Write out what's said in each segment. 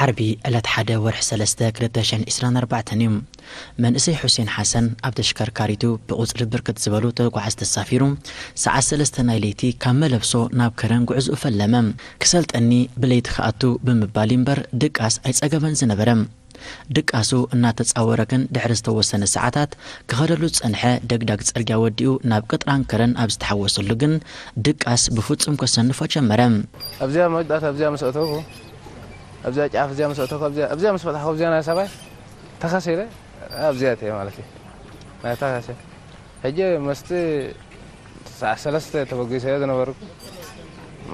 ዓርቢ ዕለት ሓደ ወርሒ ሰለስተ ክልተ ሽሕን ዕስራን ኣርባዕተን እዩ። መንእሰይ ሑሴን ሓሰን ኣብ ተሽከርካሪቱ ብቑጽሪ ብርክት ዝበሉ ተጓዓዝቲ ተሳፊሩ ሰዓት ሰለስተ ናይ ለይቲ ካብ መለብሶ ናብ ከረን ጉዕዝኡ ፈለመ። ክሰልጠኒ ብለይቲ ክኣቱ ብምባል እምበር ድቃስ ኣይጸገበን ዝነበረ። ድቃሱ እናተጻወረ ግን ድሕሪ ዝተወሰነ ሰዓታት ክኸደሉ ዝጸንሐ ደግዳግ ጽርግያ ወዲኡ ናብ ቅጥራን ከረን ኣብ ዝተሓወሰሉ ግን ድቃስ ብፍጹም ከሰንፎ ጀመረ። ኣብዚኣ መወዳእታ ኣብዚኣ ምስ ኣተኹ፣ ኣብዚኣ ጫፍ እዚኣ ምስ ኣተኹ፣ ኣብዚኣ፣ ኣብዚኣ ምስ በጻሕኩ፣ ኣብዚኣ ናይ ሰብኣይ ተኸሲለ ኣብዚኣ እየ ማለት እዩ። ናይ ተኸሲለ። ሕጂ መስቲ ሰዓት ሰለስተ ተበጊሰ ዝነበርኩ።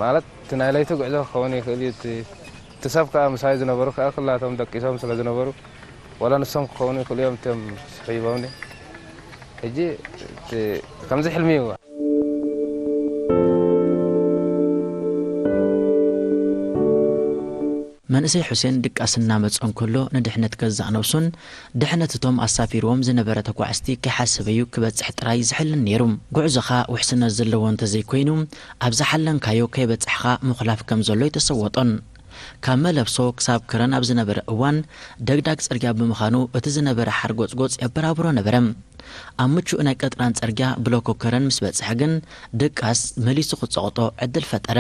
ማለት እቲ ናይ ለይቲ ጉዕዞ ክኸውን ይኽእል እዩ። እቲ፣ እቲ ሰብ ከኣ ምሳይ ዝነበሩ ከኣ ኩላቶም ደቂሶም ስለ ዝነበሩ፣ ዋላ ንሶም ክኾኑ ይኽእሉ እዮም እቶም ስሒቦምኒ። ሕጂ እቲ፣ ከምዚ ሕልሚ እዩ። መንእሰይ ሑሴን ድቃስ እናመጾ እንከሎ ንድሕነት ገዛእ ነብሱን ድሕነት እቶም ኣሳፊርዎም ዝነበረ ተጓዓዝቲ ከይሓሰበዩ ክበጽሕ ጥራይ ዝሕልን ነይሩ። ጉዕዞኻ ውሕስነት ዘለዎ እንተዘይኮይኑ ኣብ ዝሓለንካዮ ከይበጻሕኻ ምኹላፍ ከም ዘሎ ኣይተሰወጦን። ካብ መለብሶ ክሳብ ከረን ኣብ ዝነበረ እዋን ደግዳግ ጽርግያ ብምዃኑ እቲ ዝነበረ ሓርጎጽጎጽ የበራብሮ ነበረ። ኣብ ምቹእ ናይ ቀጥራን ጽርግያ ብሎኮ ከረን ምስ በጽሐ ግን ድቃስ መሊሱ ክጸቕጦ ዕድል ፈጠረ።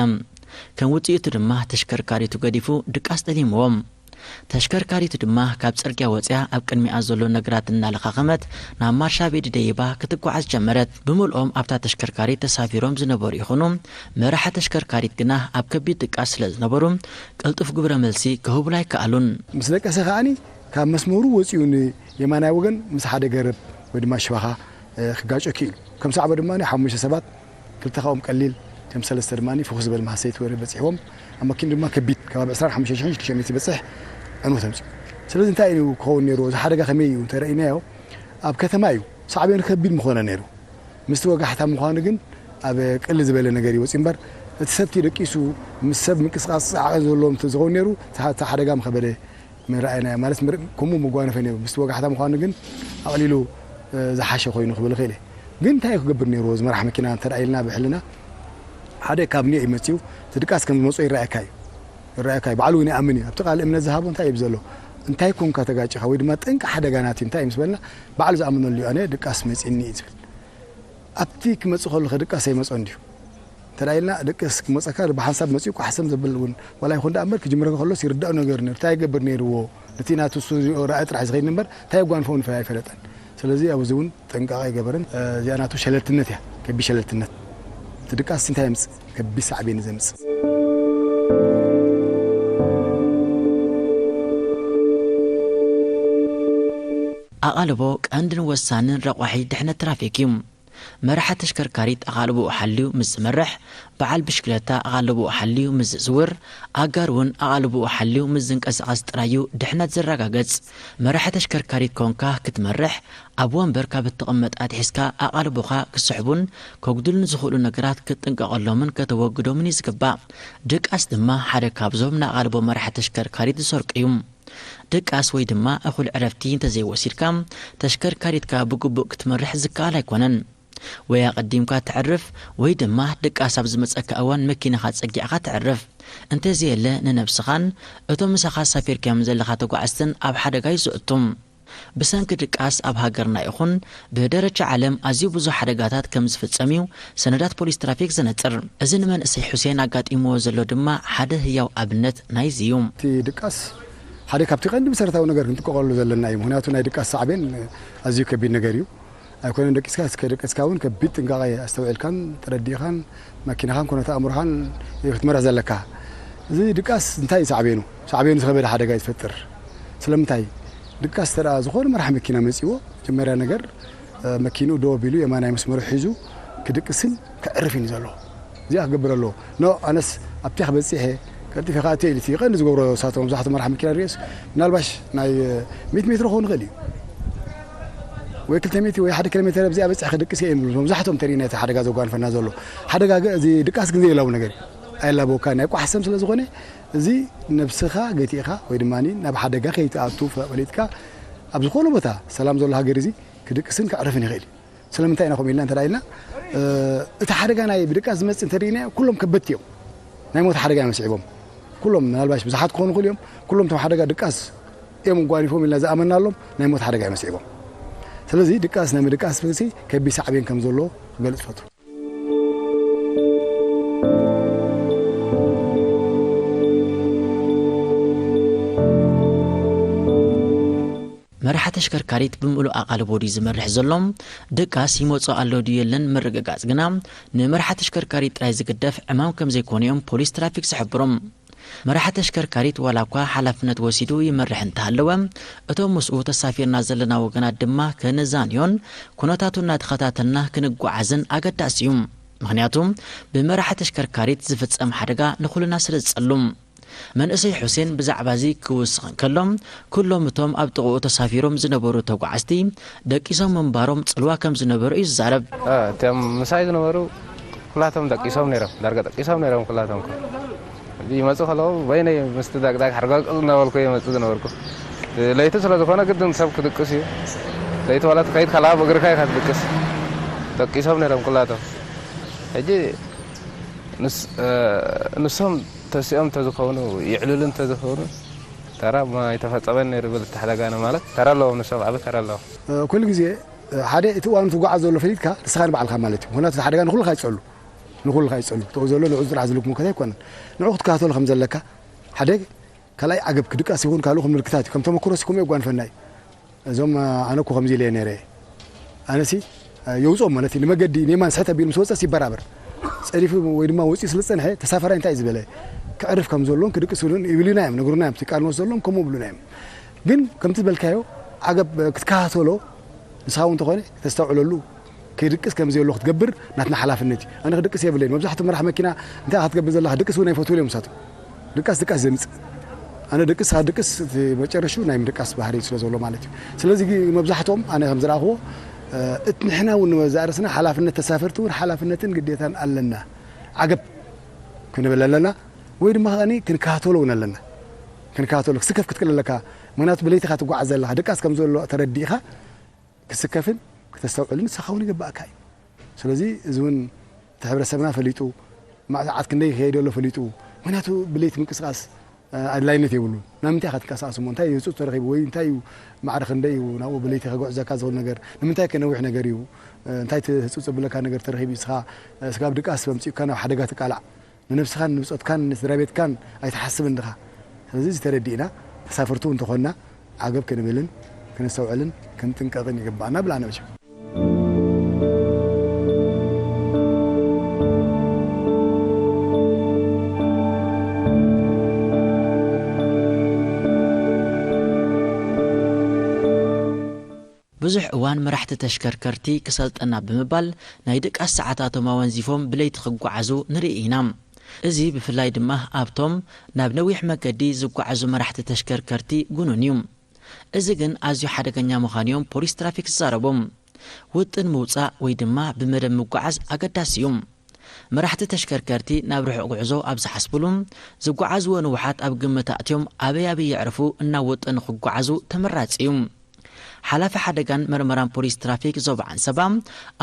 ከም ውጽኢቱ ድማ ተሽከርካሪቱ ገዲፉ ድቃስ ጠሊምዎ። ተሽከርካሪቱ ድማ ካብ ጽርግያ ወጽያ ኣብ ቅድሚኣ ዘሎ ነገራት እናለኻኸመት ናብ ማርሻ ቤዲ ደይባ ክትጓዓዝ ጀመረት። ብምልኦም ኣብታ ተሽከርካሪት ተሳፊሮም ዝነበሩ ይኹኑ መራሒ ተሽከርካሪት ግና ኣብ ከቢድ ድቃስ ስለ ዝነበሩ ቅልጡፍ ግብረ መልሲ ክህቡላ ኣይከኣሉን። ምስ ደቀሰ ከኣኒ ካብ መስመሩ ወጺኡ ንየማናይ ወገን ምስ ሓደ ገረብ ወይ ድማ ሽባኻ፣ እ፣ ክጋጮ ክኢሉ። ከም ሳዕቦ ድማ ሓሙሽተ ሰባት ክልተ ካብኦም ቀሊል፣ እቶም ሰለስተ ድማ ፍኹስ ዝበለ መሃሰይቲ ወረ በጺሕዎም። ኣብ መኪና ድማ ከቢድ፣ ከባቢ ዕስራን ሓሙሽተ ሽሕን ሽዱሽተ ሚእቲ ዝበጽሕ ዕንወት ኣምጺኡ። ስለዚ እንታይ እዩ ክኸውን ነይርዎ? እዚ ሓደጋ ከመይ እዩ እንተረኢናዮ፣ ኣብ ከተማ እዩ። ሳዕቤኑ ከቢድ ምኾነ ነይሩ። ምስቲ ወጋሕታ ምዃኑ ግን ኣብ ቅልል ዝበለ ነገር እዩ ወጺኡ እምበር፣ እቲ ሰብቲ ደቂሱ ምስ ሰብ ምንቅስቓስ ዓቐን ዘለዎም እንተዝኸውን ነይሩ፣ እቲ ሓ-፣ እቲ ሓደጋ ምኸበደ። ምርኣይና ማለት ምር-፣ ከምኡ መጓነፈ ነይሩ። ምስቲ ወጋሕታ ምዃኑ ግን ኣቕሊሉ፣ እ፣ ዝሓሸ ኮይኑ ክብል እኽእል እየ። ግን እንታይ እዩ ክገብር ነይርዎ? እዚ መራሕ መኪና እንተ ደኣ ኢልና ብሕልና ሓደ ካብ ኒዮ እዩ መጺኡ፣ እቲ ድቃስ ከም ዝመጾ ይረኣየካ እዩ። ይረኣየካ እዩ። ባዕሉ እውን ይኣምን እዩ። ኣብቲ ቃል እምነት ዝሃቦ እንታይ እዩ ዘሎ? እንታይ ኮንካ ተጋጭኻ ወይ ድማ ጠንቂ ሓደጋ ናትዩ እንታይ እዩ ምስ በልና፣ ባዕሉ ዝኣምነሉ እዩ። ኣነ ድቃስ መጺእኒ እዩ ዝብል። ኣብቲ ክመጽእ ከሎ ከ ድቃስ ኣይመጾን ድዩ? እንተ ደኣ ኢልና፣ ድቃስ ክመጸካ ብሓንሳብ መጺኡ ቋሕሰም ዘብል እውን ዋላ ይኹን ደኣ እምበር፣ ክጅምረካ ከሎስ ይርዳእ ነገር ነይሩ። እንታይ ይገብር ነይርዎ? ነቲ ናቱ እሱ ዝሪኦ ራእይ ጥራሕ ዝኸይድ እምበር፣ እንታይ የጓንፎ እውን ኣይፈለጠን። ስለዚ ኣብዚ እውን ጥንቃቐ ኣይገበረን። እዚኣ ናቱ ሸለልትነት እያ፣ ከቢድ ሸለልትነት። እቲ ድቃስ እንታይ የምጽእ? ከቢድ ሳዕቤን እዩ ዘምጽእ። ኣቓልቦ ቀንድን ወሳንን ረቋሒ ድሕነት ትራፊክ እዩ። መራሒ ተሽከርካሪት ኣቓልቦኡ ሓልዩ ምስ ዝመርሕ፣ በዓል ብሽክለታ ኣቓልቦኡ ሓልዩ ምስ ዝዝውር፣ ኣጋር እውን ኣቓልቦኡ ሓልዩ ምስ ዝንቀሳቐስ ጥራይ እዩ ድሕነት ዝረጋገጽ። መራሒ ተሽከርካሪት ኮንካ ክትመርሕ፣ ኣብ ወንበር ካብ እትቕመጥ ኣትሒዝካ ኣቓልቦኻ ክስሕቡን ከጉድሉን ዝኽእሉ ነገራት ክትጥንቀቐሎምን ከተወግዶምን እዩ ዝግባእ። ድቃስ ድማ ሓደ ካብዞም ንኣቓልቦ መራሒ ተሽከርካሪት ዝሰርቁ እዩ። ድቃስ ወይ ድማ እኹል ዕረፍቲ እንተዘይወሲድካ፣ ተሽከርካሪትካ ብግቡእ ክትመርሕ ዝከኣል ኣይኮነን። ወይ ኣቐዲምካ ተዕርፍ፣ ወይ ድማ ድቃስ ኣብ ዝመጸካ እዋን መኪናኻ ጸጊዕካ ተዕርፍ። እንተዘየለ ንነብስኻን እቶም ምሳኻ ኣሳፊርካዮም ዘለኻ ተጓዓዝትን ኣብ ሓደጋ እዩ ዘእቱ። ብሰንኪ ድቃስ ኣብ ሃገርና ይኹን ብደረጃ ዓለም ኣዝዩ ብዙሕ ሓደጋታት ከም ዝፍጸም እዩ ሰነዳት ፖሊስ ትራፊክ ዘነጽር። እዚ ንመንእሰይ ሑሴን ኣጋጢምዎ ዘሎ ድማ ሓደ ህያው ኣብነት ናይዚ እዩ። እቲ ድቃስ ሓደ ካብቲ ቀንዲ መሰረታዊ ነገር ክንጥቀቐሉ ዘለና እዩ። ምኽንያቱ ናይ ድቃስ ሳዕቤን ኣዝዩ ከቢድ ነገር እዩ። ኣይኮነን ደቂስካ፣ እስከ ደቂስካ እውን ከቢድ ጥንቃቐ ኣስተውዒልካን ተረዲእኻን መኪናኻን ኩነተ ኣእምሮኻን እዩ ክትመርሕ ዘለካ። እዚ ድቃስ እንታይ እዩ ሳዕቤኑ? ሳዕቤኑ ዝኸበደ ሓደጋ እዩ ዝፈጥር። ስለምንታይ? ድቃስ እንተ ደኣ ዝኾነ መራሕ መኪና መጺዎ፣ መጀመርያ ነገር፣ እ፣ መኪንኡ ደው ኣቢሉ የማናይ መስመሩ ሒዙ ክድቅስን ከዕርፍን እዩ ዘለዎ። እዚኣ ክገብር ኣለዎ። ኖ፣ ኣነስ ኣብቲ ክበጽሕ እየ፣ ቀልጢፈ ክኣቱ እየ ኢሉ እቲ ቀንዲ ዝገብሮ ንሳቶም መብዛሕትኦም መራሕ መኪና ንርእዮስ፣ ምናልባሽ ናይ፣ እ፣ ሚእቲ ሜትሮ ክኸውን ይኽእል እዩ። ወይ ክልተ ሚእቲ ወይ ሓደ ኪሎ ሜትር ኣብዚኣ በጺሐ ክድቅስ እየ ይብሉ። መብዛሕትኦም ተሪእና እቲ ሓደጋ ዘጓንፈና ዘሎ። ሓደጋ ገ-፣ እዚ ድቃስ ግን ዘየላቡ ነገር እዩ። ኣየላበወካ ናይ ቋሕሰም ስለ ዝኾነ፣ እዚ ነብስኻ ገቲእኻ ወይ ድማ ናብ ሓደጋ ከይትኣቱ ፈሊጥካ ኣብ ዝኾነ ቦታ ሰላም ዘሎ ሃገር እዚ ክድቅስን ከዕርፍን ይኽእል እዩ። ስለምንታይ ኢና ከምኡ ኢልና እንተ ኢልና፣ እ፣ እቲ ሓደጋ ናይ ብድቃስ ዝመጽእ እንተ ርኢናዮ፣ ኩሎም ከበድቲ እዮም። ናይ ሞት ሓደጋ እዮም ኣስዒቦም። ኩሎም ምናልባሽ ብዙሓት ክኾኑ ይኽእሉ እዮም። ኩሎም እቶም ሓደጋ ድቃስ እዮም ጓኒፎም ኢልና ዝኣመናሎም ናይ ሞት ሓደጋ እዮም ኣስዒቦም። ስለዚ ድቃስ ናይ ምድቃስ ፍልሲ ከቢድ ሳዕቤን ከም ዘለዎ ክገልጽ ፈቱ። መራሒ ተሽከርካሪት ብምሉእ ኣቓልቦ ድዩ ዝመርሕ ዘሎ? ድቃስ ይመጾ ኣሎ ድዩ የለን ምርግጋጽ ግና ንመራሒ ተሽከርካሪት ጥራይ ዝግደፍ ዕማም ከም ዘይኮነ እዮም ፖሊስ ትራፊክ ዝሕብሩ። መራሒ ተሽከርካሪት ዋላ እኳ ሓላፍነት ወሲዱ ይመርሕ እንተሃለወ፣ እቶም ምስኡ ተሳፊርና ዘለና ወገናት ድማ ከነዛንዮን ኩነታቱ እናተኸታተልና ክንጓዓዝን ኣገዳሲ እዩ። ምኽንያቱ ብመራሒ ተሽከርካሪት ዝፍጸም ሓደጋ ንኹልና ስለ ዝጸሉ። መንእሰይ ሑሴን ብዛዕባ እዚ ክውስኽ እንከሎ፣ ኩሎም እቶም ኣብ ጥቕኡ ተሳፊሮም ዝነበሩ ተጓዓዝቲ ደቂሶም ምንባሮም ጽልዋ ከም ዝነበሮ እዩ ዝዛረብ። እ፣ እቶም ምሳይ ዝነበሩ ኩላቶም ደቂሶም ነይሮም፣ ዳርጋ ደቂሶም ነይሮም ኩላቶም። ይመጹ ከለዉ በይነይ ምስቲ ዳግዳግ ሓርጋግጽ እናበልኩ ይመጽእ ዝነበርኩ። ለይቲ ስለ ዝኾነ ግድን ሰብ ክድቅስ እዩ። ለይቲ ዋላ ትኸይድ ከለኻ ብእግርካ ኢኻ ትድቅስ። ደቂሶም ነይሮም ኩላቶም። ሕጂ ንስ-፣ እ፣ ንሶም ተሲኦም እንተዝኾኑ፣ ይዕልሉ እንተዝኾኑ፣ ተራ ኣይተፈጸመን ነይሩ ብል እቲ ሓደጋ ማለት ተራ ኣለዎም፣ ንሶም ዓቢ ተራ ኣለዎም። እ፣ ኩሉ ግዜ፣ እ፣ ሓደ እቲ እዋኑ ትጓዓዝ ዘሎ ፈሊጥካ ንስኻ ንባዕልኻ ማለት እዩ። ምኽንያቱ እቲ ሓደጋ ንኹልኻ ይጸሉ። ንኹልኻ ይጸሉ። እተኡ ዘሎ ንዑ ጥራሕ ዝልክ ምልከት ኣይኮነን። ንዑ ክትከታተሎ ከም ዘለካ ሓደ ካልኣይ ዓገብ ክድቃስ ይኹን ካልእ ምልክታት እዩ። ከም ተመክሮሲ ከምኡ የጓንፈና እዩ። እዞም ኣነ እኮ ከምዚ ኢለ እየ ነይረ። ኣነሲ የውፅኦም ማለት እዩ። ንመገዲ ኔማን ስሕተ ቢሉ ምስ ወፀስ ይበራበር። ፀዲፉ ወይ ድማ ወፂኡ ስለ ዝፀንሐ ተሳፈራይ እንታይ እዩ ዝበለ? ክዕርፍ ከም ዘሎን ክድቅስ ክብልን ይብሉና እዮም፣ ነግሩና እዮም። እቲ ቃል ንወስድ ዘሎም ከምኡ ይብሉና እዮም። ግን ከምቲ ዝበልካዮ ዓገብ ክትከታተሎ ንስኻ እውን እንተኾነ ተስተውዕለሉ። ክድቅስ ከም ዘየሎ ክትገብር ናትና ሓላፍነት እዩ። ኣነ ክድቅስ የብለይን። መብዛሕትኡ መራሕ መኪና እንታይ ክትገብር ዘለኻ ድቅስ እውን ኣይፈትውሉ እዮም ንሳቶም። ድቃስ ድቃስ ዘምጽእ ኣነ ድቅስ ድቅስ መጨረሹ ናይ ምድቃስ ባህሪ ስለ ዘሎ ማለት እዩ። ስለዚ መብዛሕትኦም ኣነ ከም ዝረኣኽዎ እቲ ንሕና እውን መብዛእ ርእስና ሓላፍነት ተሳፈርቲ እውን ሓላፍነትን ግዴታን ኣለና። ዓገብ ክንብል ኣለና ወይ ድማ ከኒ ክንከታተሎ እውን ኣለና። ክንከታተሎ ክስከፍ ክትክእል ኣለካ። ምክንያቱ ብለይቲ ኢኻ ትጓዓዝ ዘለኻ ድቃስ ከም ዘሎ ተረዲእኻ ክስከፍን ክተስተውዕልን ንስኻ እውን ይግባእካ እዩ። ስለዚ እዚ እውን እቲ ሕብረተሰብና ፈሊጡ ማእዛዓት ክንደይ ይኸይድ ኣሎ ፈሊጡ። ምክንያቱ ብለይቲ ምንቅስቃስ ኣድላይነት የብሉን። ናብ ምንታይ ኢኻ ትንቀሳቀስ እሞ እንታይ ህፁፅ ተረኺቡ ወይ እንታይ እዩ ማዕረ ክንደይ እዩ ናብኡ ብለይቲ ከጉዕዘካ ዝኽእል ነገር ንምንታይ ከ ነዊሕ ነገር እዩ እንታይ ህፁፅ ዘብለካ ነገር ተረኺቡ እዩ ስኻ ስጋብ ድቃስ መምፂኡካ ናብ ሓደጋ ትቃላዕ ንነብስኻን ንብፆትካን ንስድራ ቤትካን ኣይትሓስብን ድኻ። ስለዚ እዚ ተረዲእና ተሳፈርቱ እንተኾንና ዓገብ ክንብልን ክንስተውዕልን ክንጥንቀቕን ይግባእና ብላና መቸም። ብዙሕ እዋን መራሕቲ ተሽከርከርቲ ክሰልጠና ብምባል ናይ ድቃስ ሰዓታቶም ኣወንዚፎም ብለይቲ ክጓዓዙ ንርኢ ኢና። እዚ ብፍላይ ድማ ኣብቶም ናብ ነዊሕ መገዲ ዝጓዓዙ መራሕቲ ተሽከርከርቲ ጉኑን እዩ። እዚ ግን ኣዝዩ ሓደገኛ ምዃኑ እዮም ፖሊስ ትራፊክ ዝዛረቡ። ውጥን ምውጻእ ወይ ድማ ብመደብ ምጓዓዝ ኣገዳሲ እዩ። መራሕቲ ተሽከርከርቲ ናብ ርሑቕ ጉዕዞ ኣብ ዝሓስብሉ፣ ዝጓዓዝዎ ንውሓት ኣብ ግምት ኣእትዮም ኣበይ ኣበይ የዕርፉ እናወጠኑ ክጓዓዙ ተመራጺ እዩ። ሓላፊ ሓደጋን መርመራን ፖሊስ ትራፊክ ዞባ ዓንሰባ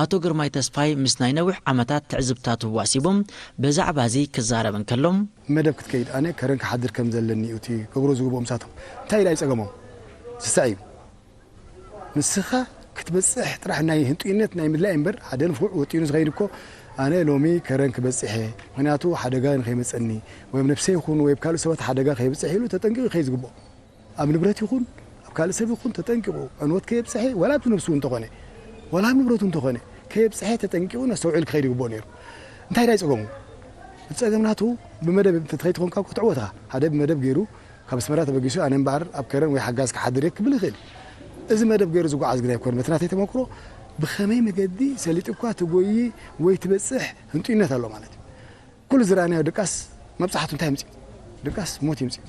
ኣቶ ግርማይ ተስፋይ ምስ ናይ ነዊሕ ዓመታት ትዕዝብታቱ ዋሲቡ ብዛዕባ እዚ ክዛረብ እንከሎ፣ መደብ ክትከይድ ኣነ ከረን ክሓድር ከም ዘለኒ እዩ እቲ ክገብሮ ዝግብኦም ንሳቶም። እንታይ ኢላ እዩ ጸገሞም? ስሳ እዩ። ንስኻ ክትበጽሕ ጥራሕ ናይ ህንጡይነት ናይ ምድላይ እምበር ሓደ ንፉዕ ወጢኑ ዝኸይድ እኮ ኣነ ሎሚ ከረን ክበጽሕ እየ ምክንያቱ ሓደጋ ንኸይመጸኒ ወይ ኣብ ነብሰይ ይኹን ወይ ኣብ ካልእ ሰባት ሓደጋ ከየብጽሕ ኢሉ ተጠንቂቑ ይኸይድ ዝግብኦ። ኣብ ንብረት ይኹን ኣብ ካልእ ሰብ ይኹን ተጠንቂቑ ዕንወት ከየብጽሐ ዋላ ኣብቲ ነብሱ እንተኾነ ዋላ ኣብ ንብረቱ እንተኾነ ከየብጽሐ ተጠንቂቑ ነስተውዕል ክኸይድ ይግብኦ ነይሩ። እንታይ ዳይ ጸገሙ? እቲ ጸገም ናቱ ብመደብ እንተትኸይድ ትኾንካ ክትዕወት ኢኻ። ሓደ ብመደብ ገይሩ ካብ ኣስመራ ተበጊሱ ኣነ እምበኣር ኣብ ከረን ወይ ሓጋዝ ክሓድር እየ ክብል ይኽእል። እዚ መደብ ገይሩ ዝጓዓዝ ግን ኣይኮነ። በቲ ናተይ ተመክሮ ብኸመይ መገዲ ሰሊጡ እኳ ትጎዪ ወይ ትበጽሕ ህንጡይነት ኣሎ ማለት እዩ። ኩሉ ዝረኣናዮ ድቃስ መብጻሕቱ እንታይ የምጽእ? ድቃስ ሞት የምጽእ።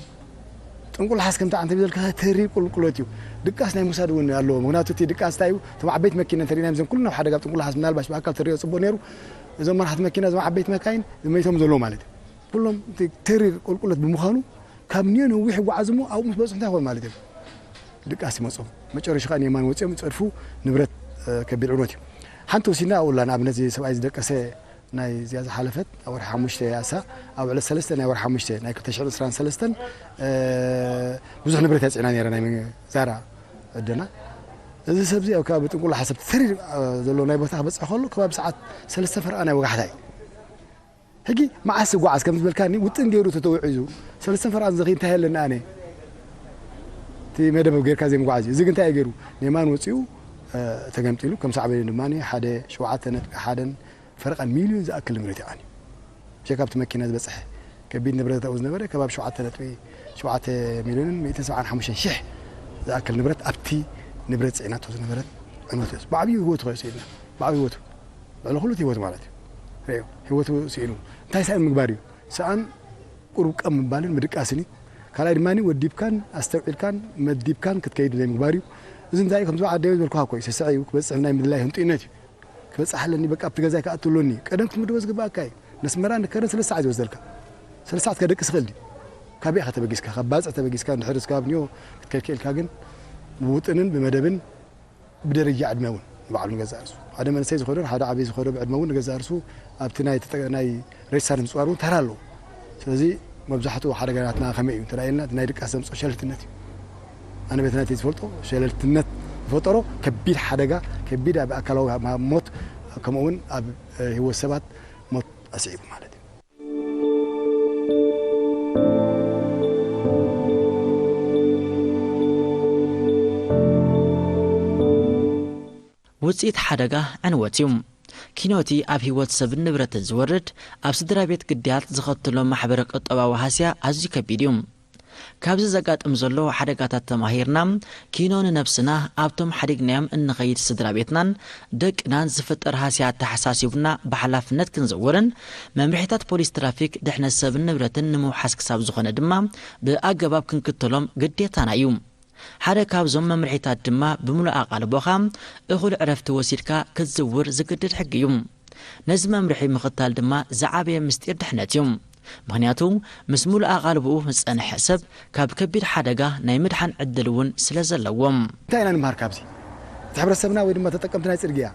ጥንቁልሓስ ከምቲ ኣንተ ብዘልካ ተሪ ቁልቁለት እዩ። ድቃስ ናይ ሙሳድ እውን ኣለዎ። ምክንያቱ እቲ ድቃስ እንታይ እዩ? እቶም ዓበይቲ መኪና እንተሪእናዮም እዞም ኩሉ ናብ ሓደጋ ኣብ ጥንቁልሓስ ምናልባሽ ብኣካል ተሪኦ ጽቡቅ ነይሩ። እዞም መራሕቲ መኪና እዞም ዓበይቲ መካይን መይቶም ዘለዉ ማለት እዩ። ኩሎም እቲ ተሪር ቁልቁለት ብምዃኑ ካብ ኒዮ ነዊሕ ይጓዓዙ እሞ ኣብኡ ምስ በጽሑ እንታይ ይኾን ማለት እዩ? ድቃስ ይመጾም። መጨረሻ ከኣ ንየማን ወጺኦም ይጸድፉ፣ ንብረት ከቢድ ዕንወት እዩ። ሓንቲ ወሲድና ኣብኡ ኣላ ንኣብነት እዚ ሰብኣይ ዝደቀሰ ናይ እዚኣ ዝሓለፈት ኣብ ወርሒ ሓሙሽተ እያ። እሳ ኣብ ዕለት ሰለስተ ናይ ወርሒ ሓሙሽተ ናይ ክልተ ሽሕን ዕስራን ሰለስተን ብዙሕ ንብረት እያ ፅዒና ነይራ ናይ ዛራ ዕደና። እዚ ሰብ እዚ ኣብ ከባቢ ጥንቁሎ ሓሰብ ተሪር ዘሎ ናይ ቦታ ክበፅሕ ከሎ ከባቢ ሰዓት ሰለስተ ፈረቓ ናይ ወጋሕታ እዩ። ሕጂ መዓስ ይጓዓዝ ከም ዝበልካኒ ውጥን ገይሩ ተተውዒዙ ሰለስተ ፈረቓ ዝኸይድ እንታይ ኣለና ኣነ እቲ መደብ ጌርካ ዘይምጓዓዝ እዩ። እዚ ግን እንታይ እዩ ገይሩ? ኔማን ወፂኡ ተገምጢሉ ከም ሳዕቤኑ ድማ ሓደ ሸውዓተ ነጥቢ ሓደን ፈረቓን ሚልዮን ዝኣክል ንብረት ይዓኒ። ሸክ ኣብቲ መኪና ዝበፅሐ ከቢድ ንብረት ኣብኡ ዝነበረ ከባቢ ሸውዓተ ነጥቢ ሸውዓተ ሚልዮንን ሚእትን ሰብዓን ሓሙሽተን ሽሕ ዝኣክል ንብረት ኣብቲ ንብረት ፅዒናቶ ዝነበረት ዕነቱ እዩ። ብዓብዩ ህይወቱ ከይወሰድና ብዓብዩ ህይወቱ ልዕሊ ኩሉ ህይወቱ ማለት እዩ። ርእዮ ህይወቱ ስኢኑ እንታይ ሳእን ምግባር እዩ? ሰኣን ቁሩብ ቀም ምባልን ምድቃስን እዩ። ካልኣይ ድማ ወዲብካን ኣስተውዒልካን መዲብካን ክትከይድ ዘይምግባር እዩ። እዚ እንታይ እዩ? ከምዚ ዓደይ ዝበልኩኻ እኮ እዩ። ሰስዐ እዩ ክበፅሕ ናይ ምድላይ ህንጡይነት እዩ። ክበፅሕ ኣለኒ በቃ ኣብቲ ገዛይ ክኣቱ ኣሎኒ። ቀደም ክትምድቦ ዝግባኣካ እዩ። ነስመራ ንከረን ሰለስተ ሰዓት ዝወስደልካ። ሰለስተ ሰዓት ከደቅስ ይኽእል ድዩ? ካበይ ኢኻ ተበጊስካ? ካብ ባፅዕ ተበጊስካ እንድሕር እስካብ ኒዮ ክትከይድ ክኢልካ ግን ብውጥንን ብመደብን ብደረጃ ዕድመ እውን ንባዕሉ ንገዛእ ርእሱ ሓደ መንእሰይ ዝኾነ ሓደ ዓብዪ ዝኾነ ብዕድመ እውን ንገዛእ ርእሱ ኣብቲ ናይ ተጠ- ናይ ሬሳ ንምፅዋር እውን ተራ ኣለዎ። ስለዚ መብዛሕትኡ ሓደጋታትና ከመይ እዩ እንተ ኢልና ናይ ድቃስ ዘምፅኦ ሸለልትነት እዩ። ኣነ ቤት ናተይ ዝፈልጦ ሸለልትነት ዝፈጠሮ ከቢድ ሓደጋ ከቢድ ኣብ ኣካላዊ ማ- ሞት ከምኡ እውን ኣብ እ፣ ህይወት ሰባት ሞት ኣስዒቡ ማለት እዩ። ውፅኢት ሓደጋ ዕንወት እዩ። ኪኖቲ ኣብ ህይወት ሰብን ንብረትን ዝወርድ ኣብ ስድራ ቤት ግድያት ዝኸትሎ ማሕበረ ቁጠባዊ ሃስያ ኣዝዩ ከቢድ እዩ። ካብዚ ዘጋጥም ዘሎ ሓደጋታት ተማሂርና ኪኖ ንነብስና ኣብቶም ሓዲግናዮም እንኸይድ ስድራ ቤትናን ደቅናን ዝፍጠር ሃስያ ኣተሓሳሲቡና ብሓላፍነት ክንዘውርን መምርሒታት ፖሊስ ትራፊክ ድሕነት ሰብን ንብረትን ንምውሓስ ክሳብ ዝኾነ ድማ ብኣገባብ ክንክተሎም ግዴታና እዩ። ሓደ ካብዞም መምርሒታት ድማ ብምሉእ ኣቓልቦኻ እኹል ዕረፍቲ ወሲድካ ክትዝውር ዝግድድ ሕጊ እዩ። ነዚ መምርሒ ምኽታል ድማ ዝዓበየ ምስጢር ድሕነት እዩ። ምኽንያቱ ምስ ሙሉእ ኣቓልቦኡ ዝጸንሐ ሰብ ካብ ከቢድ ሓደጋ ናይ ምድሓን ዕድል እውን ስለ ዘለዎ። እንታይ ኢና ንምሃር ካብዚ? እቲ ሕብረተሰብና ወይ ድማ ተጠቀምቲ ናይ ጽርግያ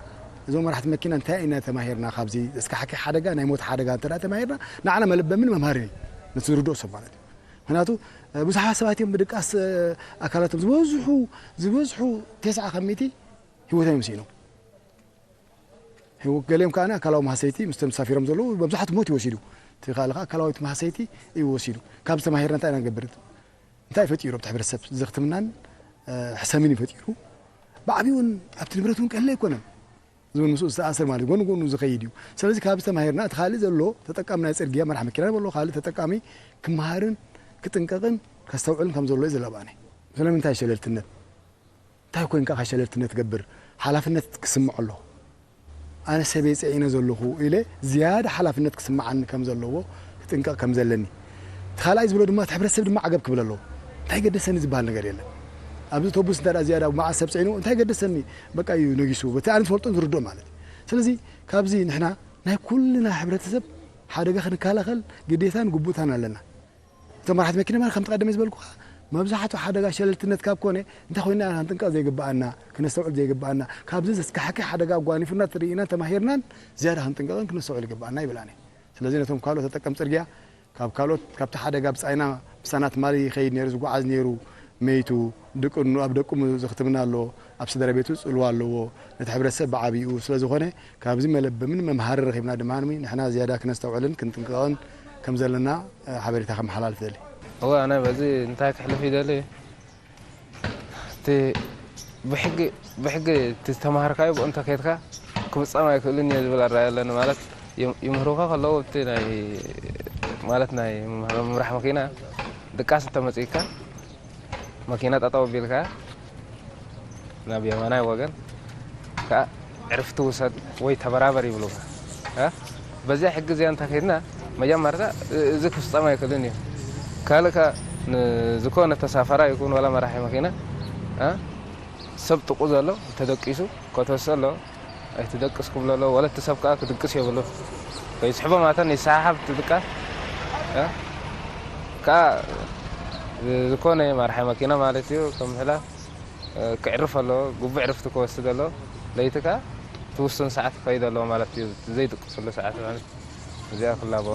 እዞም መራሕቲ መኪና እንታይ ኢና ተማሂርና ካብዚ ዘስካሕክሕ ሓደጋ ናይ ሞት ሓደጋ እንተ ተማሂርና ንዓና መለበምን መምሃርን እዩ ነቲ ዝርድኦ ሰብ ማለት እዩ። ምክንያቱ ብዙሓት ሰባት እዮም ብድቃስ ኣካላቶም ዝበዝሑ ዝበዝሑ ተስዓ ካብ ሚእቲ ህይወቶም እዮም ስኢኖም። ገሊኦም ከዓ ኣካላዊ ማህሰይቲ ምስቶም ተሳፊሮም ዘለዉ መብዛሕቱ ሞት ይወሲዱ። እቲ ካልእ ከዓ ኣካላዊት ማህሰይቲ እዩ ወሲዱ። ካብ ዝተማሂርና እንታይ ኢና ንገብር? እንታይ ፈጢሩ ኣብቲ ሕብረተሰብ ዘኽትምናን ሕሰምን እዩ ፈጢሩ። ብዓብኡ እውን ኣብቲ ንብረት እውን ቀሊል ኣይኮነን። እዚ እውን ምስኡ ዝተኣሰር ማለት ጎኑ ጎኑ ዝኸይድ እዩ። ስለዚ ካብ ዝተማሂርና እቲ ካልእ ዘሎ ተጠቃሚ ናይ ፅርግያ መራሕ መኪና በሎ ካልእ ተጠቃሚ ክመሃርን ክጥንቀቕን ከስተውዕልን ከም ዘሎ እዩ ዘለባኒ። ስለምንታይ ሸለልትነት እንታይ ኮይንካ ሸለልትነት ትገብር ሓላፍነት ክስምዖ ኣለዎ። ኣነ ሰበይ ፀዒነ ዘለኹ ኢለ ዝያዳ ሓላፍነት ክስምዓኒ ከም ዘለዎ ክጥንቀቕ ከም ዘለኒ እቲ ካልኣይ ዝብሎ ድማ እቲ ሕብረተሰብ ድማ ዓገብ ክብል ኣለዎ። እንታይ ገደሰኒ ዝበሃል ነገር የለን። ኣብዚ ተቡስ እንተ ዝያዳ መዓት ሰብ ፅዒኑ እንታይ ገደሰኒ በቃ እዩ ነጊሱ በቲ ኣነ ዝፈልጦን ዝርድኦ ማለት እዩ። ስለዚ ካብዚ ንሕና ናይ ኩልና ሕብረተሰብ ሓደጋ ክንከላኸል ግዴታን ግቡእታን ኣለና። እቶም መራሕቲ መኪና ማለት ከምቲ ቀደመ ዝበልኩኻ መብዛሕትኡ ሓደጋ ሸለልትነት ካብ ኮነ እንታይ ኮይና ኢና ክንጥንቀቕ ዘይግብኣና ክነስተውዕል ዘይግብኣና ካብዚ ዘስካሕክሕ ሓደጋ ኣጓኒፉና ትርኢናን ተማሂርናን ዝያዳ ክንጥንቀቕን ክነስተውዕል ይግብኣና ይብል ኣነ። ስለዚ ነቶም ካልኦት ተጠቀም ፅርግያ ካብ ካልኦት ካብቲ ሓደጋ ብፃይና ብሳና ትማሊ ይኸይድ ነይሩ ዝጓዓዝ ነይሩ መይቱ ድቅኑ ኣብ ደቁ ዘኽትምና ኣሎ ኣብ ስድራ ቤቱ ፅልዋ ኣለዎ ነቲ ሕብረተሰብ ብዓብኡ ስለዝኾነ ካብዚ መለበምን መምሃሪ ረኺብና ድማ ንሕና ዝያዳ ክነስተውዕልን ክንጥንቀቕን ከም ዘለና ሓበሬታ ከመሓላልፍ ደሊ። እወ ኣነ በዚ እንታይ ክሕልፍ ይደሊ እቲ ብሕጊ ብሕጊ እቲ ዝተማሃርካዮ ብኡ እንተከድካ ክፍፀም ኣይክእልን እየ ዝብል ኣረኣእያ ኣለኒ ማለት ይምህሩካ ከለዉ ኣብቲ ናይ ማለት ናይ ምምራሕ መኪና ድቃስ እንተመፅእካ መኪና ጠጠው ኣቢልካ ናብ የማናይ ወገን ከዓ ዕርፍቲ ውሰድ ወይ ተበራበር ይብሉካ። በዚኣ ሕጊ እዚኣ እንተኸድና መጀመርታ እዚ ክፍፀም ኣይክእልን እዩ። ካልእ ከዓ ዝኾነ ተሳፈራ ይኹን ዋላ መራሒ መኪና ሰብ ጥቁ ዘሎ ተደቂሱ ከተወሰ ኣሎ ኣይትደቅስ ክብሎ ኣሎ ወለቲ ሰብ ከዓ ክድቅስ የብሉ ከይስሕቦ ማተን ይሰሓሓብ ትድቃስ ከዓ ዝኾነ መራሒ መኪና ማለት እዩ ከም ምሕላፍ ክዕርፍ ኣለዎ ግቡእ ዕርፍቲ ክወስድ ኣለዎ ለይቲ ከዓ ትውስን ሰዓት ክኸይድ ኣለዎ ማለት እዩ። ዘይጥቀስሉ ሰዓት ማለት እዚኣ ክላቦ